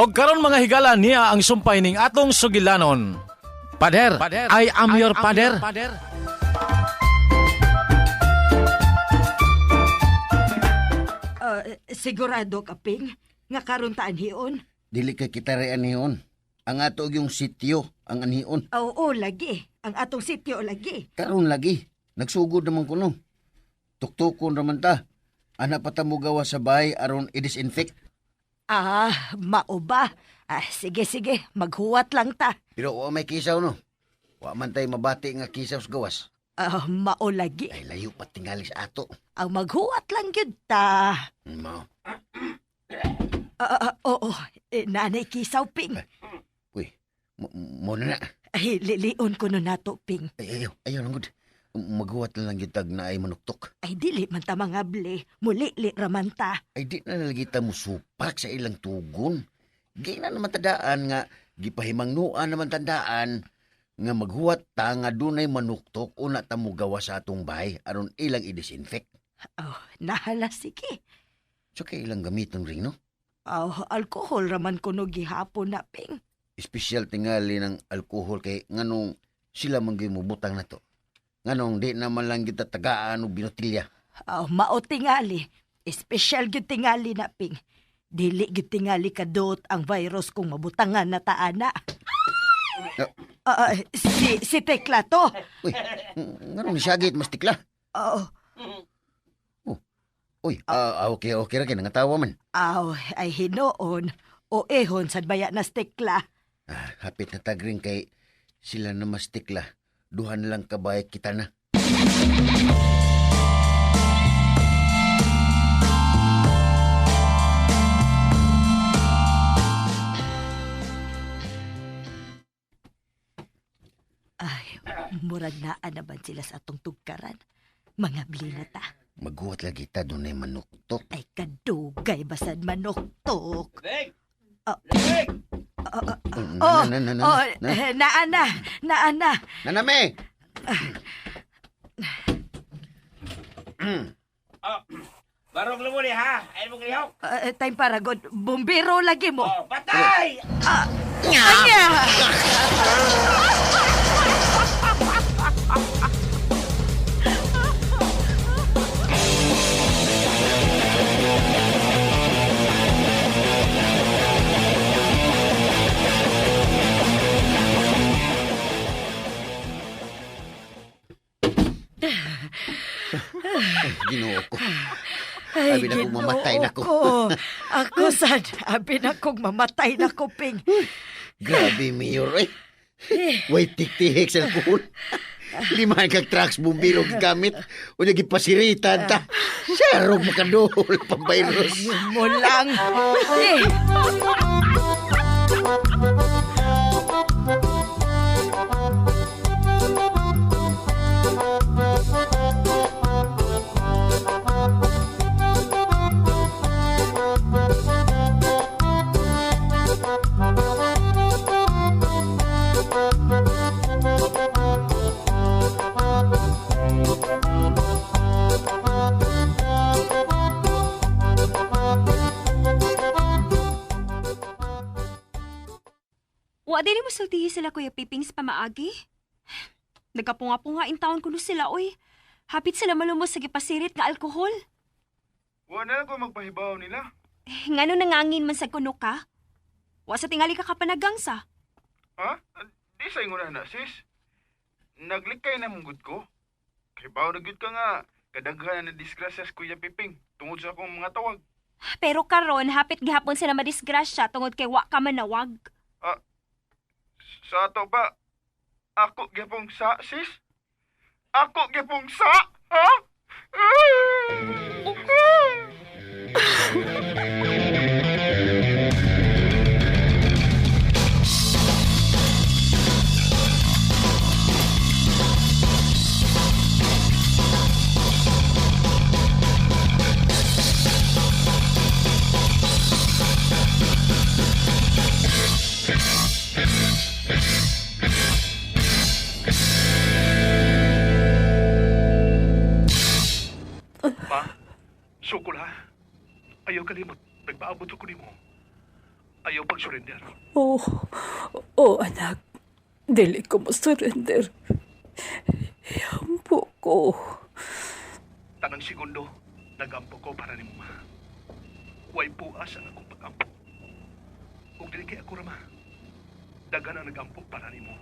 Og karon, mga higala, niya ang sumpay ning atong sugilanon. Pader, I am your pader. Sigurado ka, Ping, nga karon ta anhion? Dili kay kita ray anhion. Ang ato yung sityo ang anhion. Oo, lagi. Ang atong sityo lagi. Karon lagi. Nagsugod naman kuno. Tuktukon raman ta. Ana pa ta mo gawa sa bahay aron i-disinfect. Ah, mao ba? Ah, sige, sige. Maghuwat lang ta. Pero wa may kisaw, no. Wa man tay mabati nga kisaw sa gawas. Ah, mao lagi. Ay, layo pa tingali sa ato. Ang maghuwat lang gyud ta. Mao. Ah, ah, oo, eh, nanay kisaw, Ping. Uy, mo na na. Ay, lilion ko no nato, Ping. Ay, ayaw, ayaw lang gud. Maghuwat na lang gyud tag na ay manuktok. Ay, dili man ta mangable. Muli-li raman ta. Ay, di na nalagi ta mo supak sa ilang tugon. Di na naman tandaan nga, gipahimangnuan naman tandaan nga maghuwat ta nga dunay manuktok una ta mo gawa sa atong bahay aron ilang i-disinfect. Oh, nahala, sige. So kay ilang gamiton ring, no? Oh, alkohol raman kuno gihapon na, Ping. Espesyal tingali ng alkohol kay nganong sila man gyud mobutang na to. Nganong di naman lang kita tagaan og binotilya. Oh, mao tingali. Espesyal gyud tingali na, Ping. Dili gyud tingali kadot ang virus kung mabutangan na ta ana. Ah. Ah, si Tekla to. Uy, nganong nisagit mas Tekla? Oh, Uy, okay, okay ra kay nangatawa man. aw, ay hinoon. O ehon sad baya na si Tekla. Ah, hapit na tagring kay sila na mas Tekla. Duha na lang kabay kita na. Ay, murag naa naman sila sa atong tugkaran. Mga na ta. Maghuwat lagi ta dunay manuktok. Ay, kadugay basad manuktok. Ah. Ah, ah, oh, Na, na, na, na, oh, na. eh, naa na, naa na. Naname! Barog mo ni ha. Ay mo gihok. Ah, time para god, bumbiro lagi mo. Oh, patay! Anya! Ay, Ginoo ko. Ay, Abi na kong mamatay na ko. Ginoo ko. Ako sad, abi na kong mamatay na ko, Ping. Grabe, Mayor. Eh. Way tik-tihik sa alkohol. Lima kag trucks bumbiro gigamit. Unya gipasiritan ta. Sarog makaduol pambayros. Mo lang. Eh. Wa dili mo sultihi sila, Kuya Piping, sa pamaagi. Nagkapunga-punga in town kuno sila, oy. Hapit sila malumos sa gipasirit nga alkohol. Wa na lang ko magpahibaw nila. Eh, ngano nangangin man sa kuno ka? Wa sa tingali ka kapanagang sa. Ha? Di sa ingon na, sis. Naglikay na mong gud ko. Kay bawo na gyud ka nga kadaghan na disgrasya sa Kuya Piping tungod sa akong mga tawag. Pero karon hapit gihapon sila madisgrasya tungod kay wa ka manawag. Sa ato ba, ako gyapong sa, sis? Ako gyapong sa, ha? Pa, sukol ha. Ayaw kalimot, nagpaabot ko nimo. Ayaw pag-surrender. Oh, oh anak, dili ko mo surrender. Yampo ko. Tanang segundo, nagampo ko para nimo ma. Way puas ang akong pagampo. Ug dili kay ako ra ma. Daghan ang nagampo para nimo.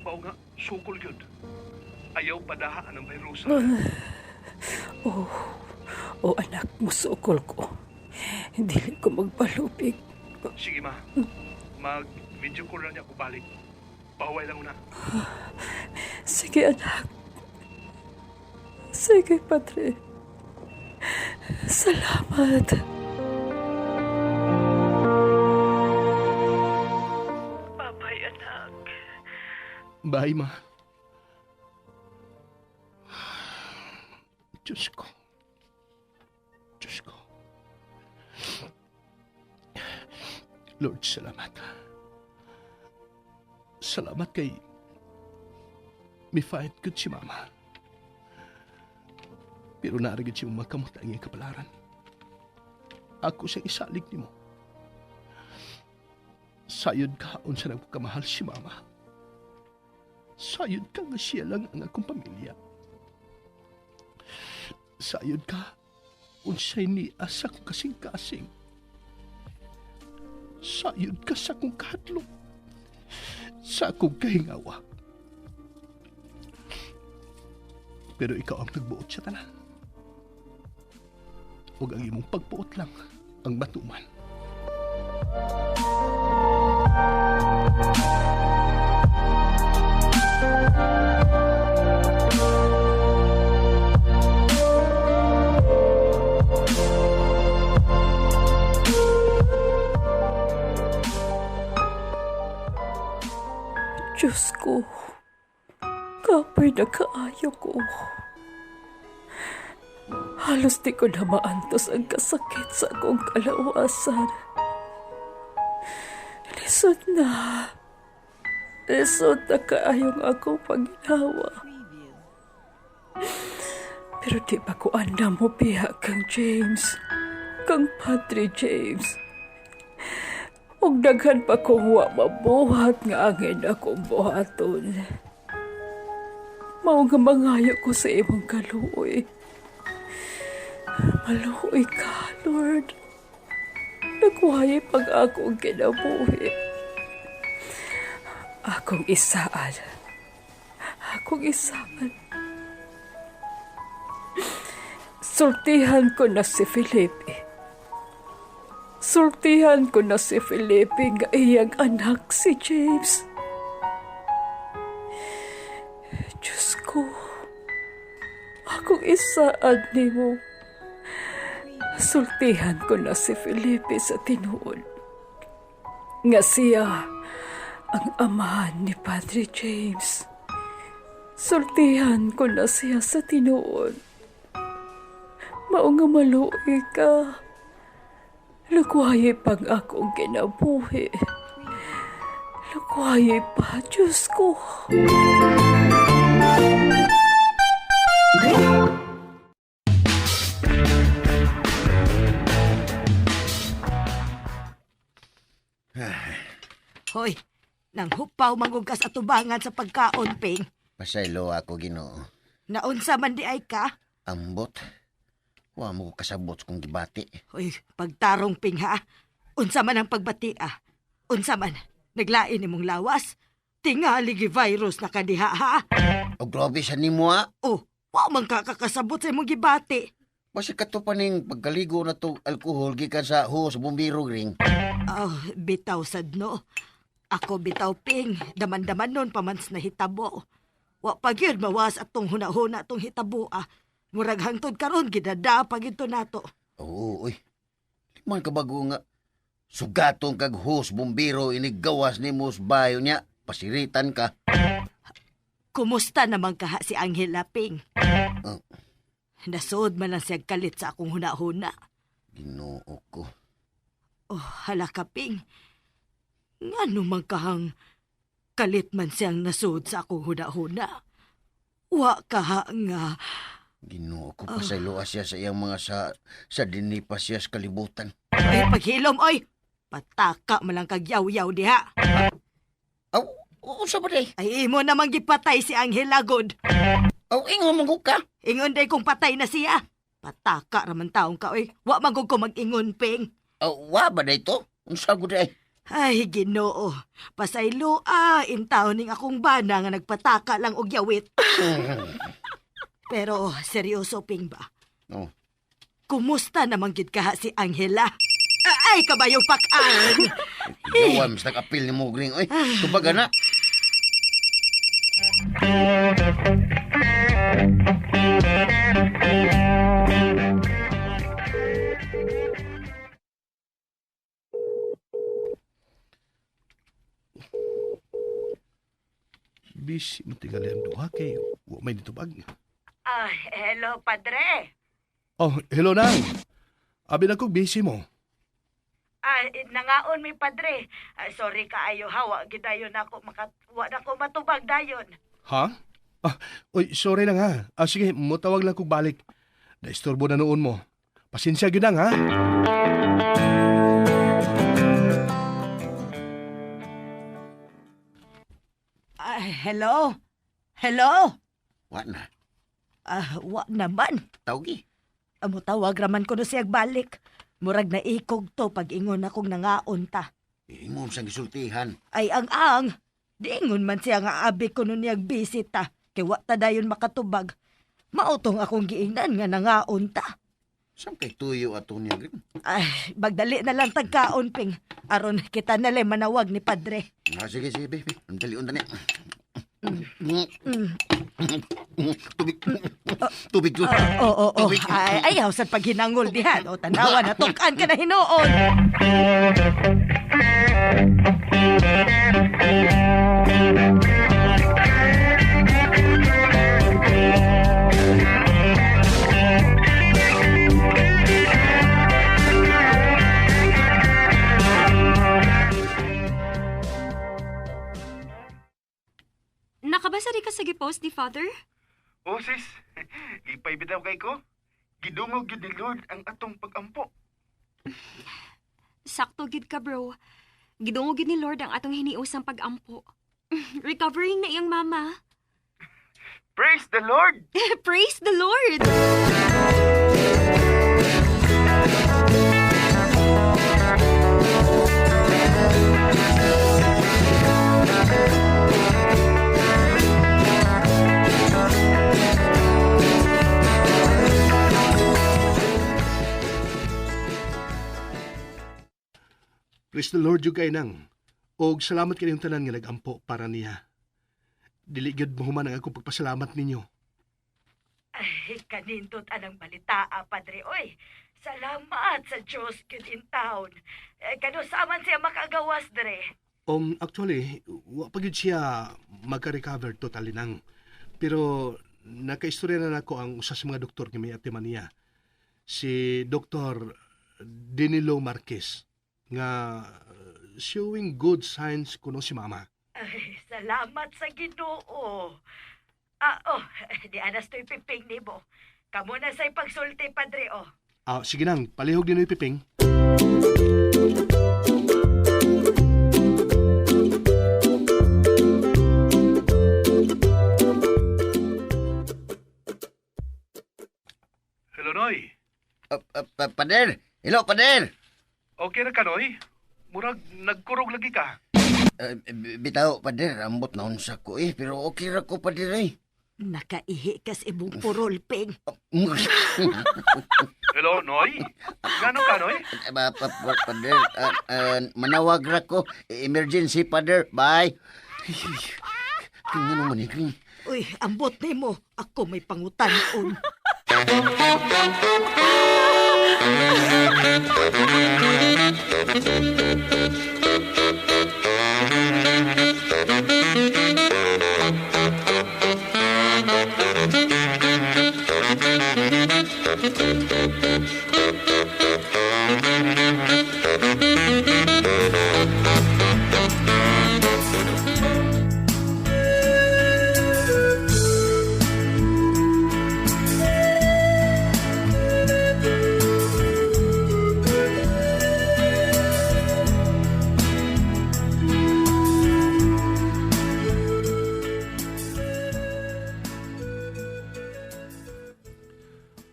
Mao nga sukol gyud. Ayaw padahaan ang virusa. Oh, oh anak, musukol ko. Dili ko magpalupig. Sige ma. Mag video call lang niya ako balik. Paway lang una. Sige anak. Sige, Padre. Salamat. Bye-bye, anak. Bye, ma. Diyos ko. Diyos ko. Lord, salamat. Salamat kay mi fight good si mama. Pero naarigid si makamot ang iyang kapalaran. Ako sa isalig nimo. Sayod ka unsa nagpakamahal si mama. Sayod ka nga siya lang ang akong pamilya. Sayod ka unsay ni asa kong kasing-kasing. Sayod ka sa akong kahadlok. Sa akong kahingawa. Pero ikaw ang nagbuot sa tanan. Huwag ang imong pagbuot lang ang matuman. Diyos ko, kapoy na kaayo ko. Halos di ko na maantos ang kasakit sa akong kalawasan. Lisod na. Lisod na kaayong akong paginawa. Pero di ba ko andam mo biya kang James? Kang Padre James. Ug daghan pa kong wa mabuhat nga angin akong buhaton. Mao nga mangayo ko sa imong kaluoy. Maluoy ka, Lord. Nagwaye pag akong kinabuhi. Akong isaan. Akong isaan. Sultihan ko na si Felipe. Sultihan ko na si Felipe nga iyang anak si James. Diyos ko, akong isaad nimo. Sultihan ko na si Felipe sa tinuod. Nga siya ang amahan ni Padre James. Sultihan ko na siya sa tinuod. Mao nga maluoy ka. Lukwaye pang akong kinabuhi. Lukwaye pa, Diyos ko. Hoy, nang hupaw mangugas atubangan sa pagkaon, Ping. Pasaylo ako Ginoo. Naunsa man di ay ka? Ambot. Wa mo ko kasabot kung gibati. Hoy, pagtarong, Ping, ha? Unsa man ang pagbati, ah? Unsa man? Naglain nimong lawas? Tingali gi virus na kadiha, ha? O grabe sa nimo ah. Oh, wa man ka kakasabot sa imong gibati. Basta kato pa ning pagkaligo na to alkohol gikan sa hose bumbiro ring. Oh, bitaw sad no. Ako bitaw ping, daman-daman nun pamans na hitabo. Wa pa gyud mawas atong hunahuna atong hitabo ah. Murag hangtod karon gidada pa gyud to nato. Oo, uy. Di man ka bago nga. Sugatong kag hose bumbiro iniggawas nimo sa bayo niya. Pasiritan ka. Kumusta naman kaha si Angela Ping? Oh. Nasuod man lang siya kalit sa akong hunahuna. Ginoo ko. Oh, hala ka Ping. Ngano man kahang kalit man siyang nasuod sa akong hunahuna. Wa kaha nga. Ginoo ko pasayloa siya sa iyang mga sa dinipa siya sa kalibutan. Ay, paghilom, oy! Pataka malang kag yaw-yaw diha. Aw, unsa ba day? Ay imo namang gipatay si Angela god. Aw, ingon man gud ka. Ingon day kung patay na siya. Pataka raman taong ka oy. Wa man gud ko mag-ingon, Ping. Aw, wa ba day to? Unsa gud day? Ay, Ginoo. Pasaylo ah, intaon ning akong bana nga nagpataka lang og yawit. Pero seryoso, Ping ba? Oh. Kumusta naman gid kaha si Angela? Ah, ay, kabayong pakaan. Yawa, mas nag-apil ni mo gring. Oy, tubaga na. Busy matigali ang duha kay wa may nitubag. Ah, hello, padre. Oh, hello nang. Abi na kog busy mo. Ah, nangaon mi padre. Ah, sorry kaayo hawa gid dayon ako maka wa na ko matubag dayon. Ha? Ah, oy, sorry lang ha. Ah, sige, mutawag lang kog balik. Naistorbo na noon mo. Pasensya gyud nang ha. Ah, hello. Hello. Wa na. Ah, wa naman. Tawgi. Amo tawag raman ko no siyag balik. Murag na ikog to pag ingon akong nangaon ta. Imo sang gisultihan. Ay ang ang, diingon man siya nga abi ko no niyag bisita. Kay wa ta dayon makatubag. Mautong akong giingnan nga nangaon ta. Sam kay tuyo ato niya gring? Ay, bagdali na lang tagkaon, Ping. Aron kita na lang manawag ni padre. Ah, sige, sige, baby. Ang dali unta niya. Tubig. Tubig ko. Oo, oo, oo. Tubig. Ay, ayaw sa paghinangol dihan. O, tanawa na, tukan ka na hinuon. Nakabasa di ka sa gipost ni Father? Oh sis, lipay bitaw kay ko. Gidungog gyud ni Lord ang atong pagampo. Sakto gid ka, bro. Gidungog gid ni Lord ang atong hiniusang pag-ampo. Recovering na iyang mama. Praise the Lord! Praise the Lord! Praise the Lord yung kay nang. Og salamat kanyong tanan nga nagampo para niya. Dili gyud mahuman ang akong pagpasalamat ninyo. Ay, kanindot anang balita, ah, padre. Oy, salamat sa Diyos good in town. Eh, kanusaman siya makagawas, dre. Actually, wa pa gyud siya magka-recover totally nang. Pero nakaistorya na nako ang usa sa mga doktor nga may atiman niya. Si Dr. Danilo Marquez nga showing good signs kuno si mama. Ay, salamat sa Ginoo. Ah, oh, di anas to'y piping nimo. Kamo na sa'y pagsulti, padre, oh. Ah, sige nang, palihog din Piping. Hello, Noy. Ah, ah, pader. Hello, pader. Okay na ka, Noy? Murag nagkurog lagi ka. Bitaw, pader. Ambot na unsa ko eh. Pero okay ra ko, pader eh. Nakaihi kas imong purol, Ping. Hello, Noy? Gano ka, Noy? Pader, manawag ra ko. Emergency, pader. Bye. Kung ano man eh, kung- Uy, ambot nimo. Ako may pangutanon.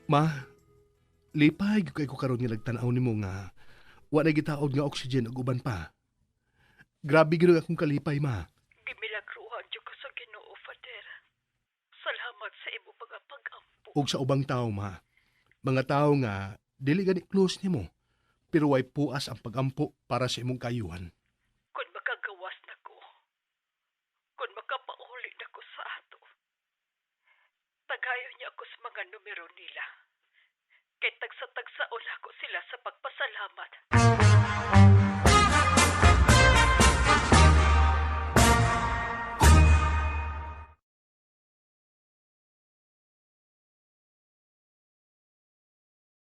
Ma, lipay gyud kay ko karon nga nagtan-aw nimo nga wa na gitaod nga oxygen ug uban pa. Grabe gyud ang akong kalipay, ma. Gimilagruhan jud ko sa Ginoo, Father. Salamat sa imo pagapag-ampo. Ug sa ubang tao, ma. Mga tao nga dili gani close nimo, pero way puas ang pagampo para sa imong kayuhan. Kung makagawas na ko, kung makapauli na ko sa ato, tagayon niya ako sa mga numero nila. Kay tagsa-tagsaon ako sila sa pagpasalamat.